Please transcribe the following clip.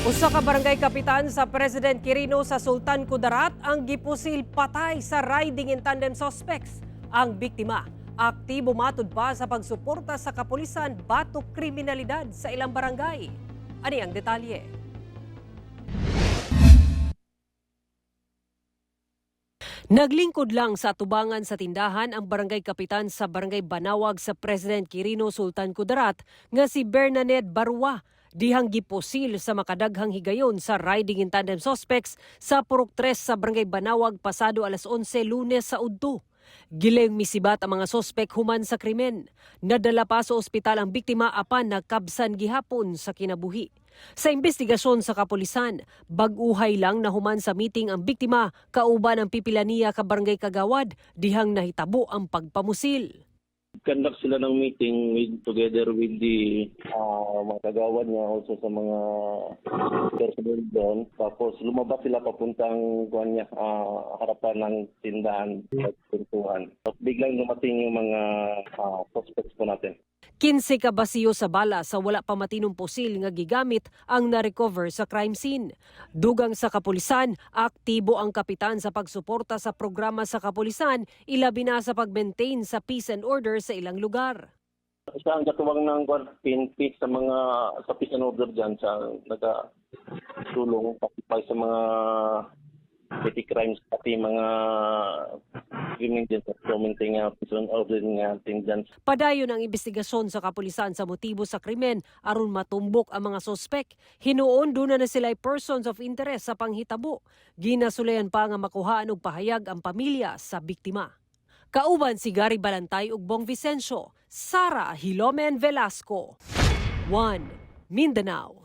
Usa ka barangay kapitan sa President Quirino sa Sultan Kudarat ang gipusil patay sa riding in tandem suspects. Ang biktima, aktibo matud pa sa pagsuporta sa kapulisan batok kriminalidad sa ilang barangay. Ani ang detalye. Naglingkod lang sa tubangan sa tindahan ang barangay kapitan sa Barangay Banawag sa President Quirino, Sultan Kudarat nga si Bernadette Barua dihang gipusil sa makadaghang higayon sa riding in tandem suspects sa Purok 3 sa Barangay Banawag pasado alas 11 Lunes sa udto. Giling misibat ang mga sospek human sa krimen. Nadala pa sa ospital ang biktima apan nakabsan gihapon sa kinabuhi. Sa investigasyon sa kapulisan, bag-uhay lang na human sa meeting ang biktima kauban ang pipila niya ka barangay kagawad dihang nahitabo ang pagpamusil. Conduct sila ng meeting together with the mga kagawad niya, also sa mga personnel doon. Tapos lumabas sila papuntang kuan niya, harapan ng tindahan at pintuan. Tapos biglang dumating yung mga suspects po natin. 15 ka basiyo sa bala sa wala pa matinong pusil nga gigamit ang na-recover sa crime scene. Dugang sa kapulisan, aktibo ang kapitan sa pagsuporta sa programa sa kapulisan, ilabi na sa pag-maintain sa peace and order sa ilang lugar. Siya ang katuwang ng kuan, PNP sa peace and order dyan, sa nagatulong pati sa mga petty crimes, pati mga krimen dyan sa maintain nga peace and order nga natin dyan. Padayon ang investigasyon sa kapulisan sa motibo sa krimen aron matumbok ang mga sospek. Hinuon duna na sila persons of interest sa panghitabo. Ginasulayan pa nga makuhaan og pahayag ang pamilya sa biktima. Kauban si Gary Balantay ug Bong Vicencio, Sara Hilomen Velasco. 1 Mindanao.